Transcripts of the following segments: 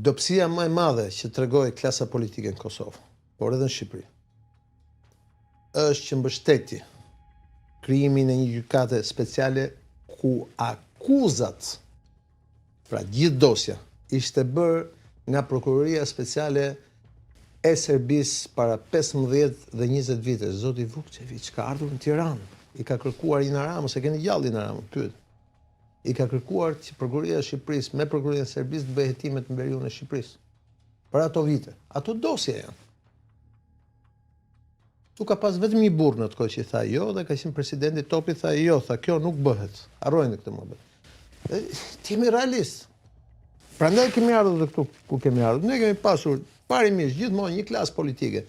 Dobësia më e madhe që tregoi klasa politike në Kosovë, por edhe në Shqipëri, është që mbështeti krijimin e një gjykate speciale ku akuzat, pra gjithë dosja, ishte bërë nga prokuroria speciale e Serbisë para 15 dhe 20 vite. Zoti Vukçeviç ka ardhur në Tiranë, i ka kërkuar Ina Ramës, e keni gjallë Ina Ramën, pyet. I ka kërkuar që prokuroria e Shqipërisë me prokurorinë e Serbisë të bëjë hetimet në veriun e Shqipërisë. Për ato vite. Ato dosje janë. Tu ka pas vetëm një burrë në atë kohë që i tha jo dhe ka qenë presidenti Topi tha jo, tha kjo nuk bëhet. Harrojnë këtë muhabet. Dhe të jemi realist. Prandaj kemi ardhur dhe këtu ku kemi ardhur. Ne kemi pasur parimisht gjithmonë një klasë politike.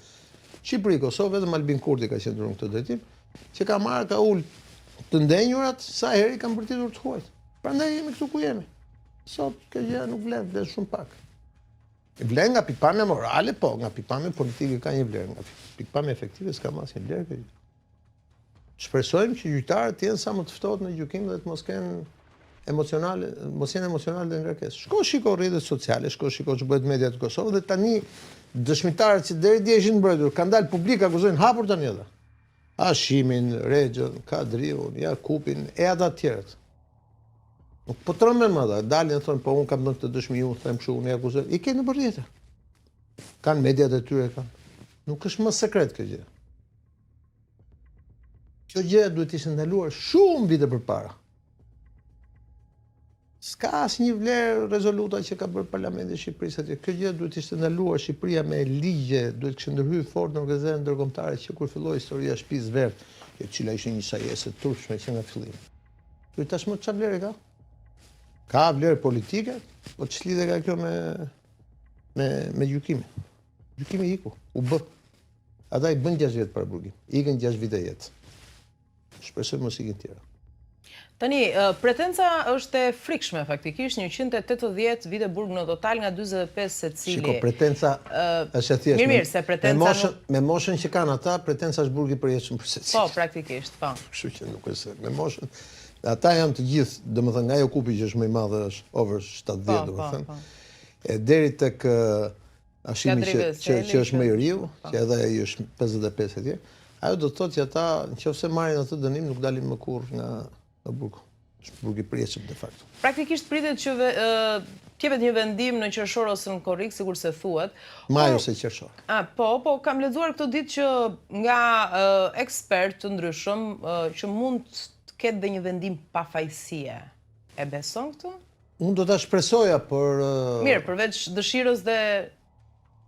Shqipëri, Kosovë, vetëm Albin Kurti ka qenë në këtë drejtim, që ka marrë, ka ul të ndenjurat, sa herë i kanë bërtitur të huajt. Prandaj jemi këtu ku jemi. Sot kjo gjë nuk vlen, vlen shumë pak. Vlen nga pikpamja morale, po, nga pikpamja politike ka një vlerë, nga pikpamja efektive s'ka më asnjë vlerë kjo gjë. Shpresojmë që gjyqtarët të jenë sa më të ftohtë në gjykim dhe të mos kenë emocionale, mos jenë emocionale dhe ngarkesë. Shko shiko rrjetet sociale, shko shiko ç'bëhet mediat në Kosovë dhe tani dëshmitarët që deri dje ishin mbrojtur, kanë dalë publik akuzojnë hapur tani ata. Hashimin, Rexhën, Kadriun, Jakupin e ata të tjerët. Nuk po tremben më ata, dalin thonë po unë kam dhënë këtë dëshmi, unë them kështu, unë i akuzoj. I ke nëpër rrjete. Kanë mediat e tyre kanë. Nuk është më sekret kjo gjë. Kjo gjë duhet të ishte ndaluar shumë vite përpara. S'ka asnjë vlerë rezoluta që ka bërë Parlamenti i Shqipërisë atje. Kjo gjë duhet të ishte ndaluar Shqipëria me ligje, duhet kishte ndërhyrë fort në organizatat ndërkombëtare që kur filloi historia e shtëpisë verdhë, e cila ishte një sajesë e turpshme që nga fillimi. Kjo tashmë çfarë vlerë ka? Ka vlerë politike, po ç'lidhje ka kjo me me me gjykimin? Gjykimi iku, u bë. Ata i bën 6 vjet paraburgim. Ikën 6 vite jetë. Shpresoj mos ikin tjera. Tani, pretenca është e frikshme faktikisht, 180 vite burg në total nga 45 secili. Shiko, pretenca është e thjeshtë. Mirë, mirë, se pretenca me moshën, me moshën që kanë ata, pretenca është burg i përjetshëm për secilin. Po, praktikisht, po. Kështu që nuk është se me moshën. Ata janë të gjithë, domethënë nga Jakupi që është më i madh është over 70, po, domethënë. Po, po. E deri tek Hashimi që, që, që është më i riu, po. që edhe ai është 55 e tjerë, ajo do të thotë që ata, në qoftë se marrin atë dënim, nuk dalin më kurrë nga, nga burgu. Është burg i përjetshëm de facto. Praktikisht pritet që të jepet një vendim në qershor ose në korrik, sikurse thuhet. Maj ose qershor. A, po, po, kam lexuar këto ditë që nga ekspertë të ndryshëm që mund të ketë dhe një vendim pafajësie. E beson këtë? Unë do ta shpresoja, por... Mirë, përveç dëshirës dhe...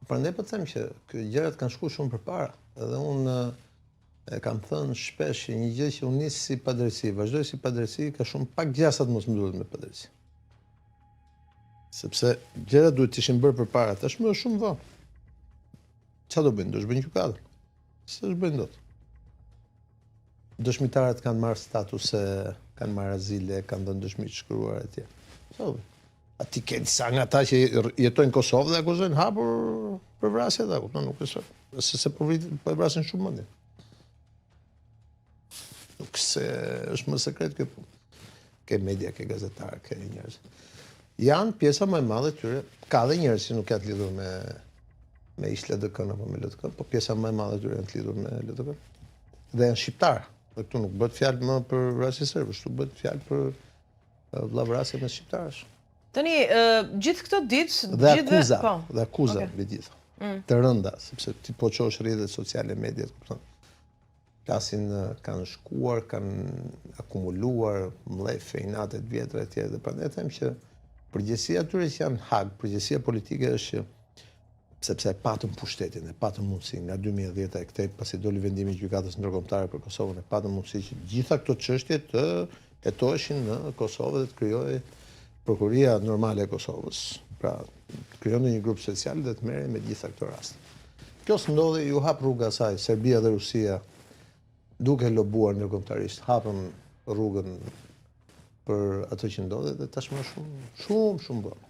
Prandaj po të them që kjo gjërat kanë shku shumë përpara. Edhe unë e kam thënë shpesh që një gjë që u nis si padrejtësi, vazhdoi si padrejtësi, ka shumë pak gjasa të mos mbyllet me padrejtësi. Sepse gjërat duhet të ishin bërë përpara, tashmë është shumë vonë. Çfarë do bëjnë? Do zhbëjnë gjykatën. S'e zhbëjnë dot. Dëshmitarët kanë marrë statuse, kanë marrë azile, kanë dhënë dëshmi të shkruar etj. Po, a ti ke disa nga ata që jetojnë në Kosovë dhe akuzojnë hapur për vrasje ata, kupton, nuk është se se po vrit, po e vrasin shumë mendjen. Nuk se është më sekret kjo punë. Ke media, ke gazetarë, ke njerëz. Janë pjesa më e madhe e tyre, ka dhe njerëz që nuk janë të lidhur me me ish LDK-n apo me LDK, po pjesa më e madhe e tyre janë të lidhur me LDK. Dhe janë shqiptarë. Dhe këtu nuk bëhet fjalë më për vrasje serbësh, këtu bëhet fjalë për vllavrasje mes shqiptarësh. Tani, gjithë këto ditë, dhe akuza, po. dhe akuza okay. mbi gjitha. Mm. Të rënda, sepse ti po çosh rrjetet sociale, mediat, kupton. Flasin, kanë shkuar, kanë akumuluar mllefe, inate të vjetra etj. Dhe prandaj them që përgjegjësia e atyre që janë në Hagë, përgjegjësia politike është që sepse e patën pushtetin, e patën mundësinë nga 2010 e këtej, pasi doli vendimi i Gjykatës Ndërkombëtare për Kosovën, e patën mundësi që gjitha këto çështje të hetoheshin në Kosovë dhe të krijohej prokuroria normale e Kosovës, pra të krijonte një grup special dhe të merrej me gjitha këto raste. Kjo s'ndodhi, iu hap rruga asaj, Serbia dhe Rusia duke lobuar ndërkombëtarisht, hapën rrugën për ato që ndodhi dhe tashmë shumë, shumë, shumë vonë.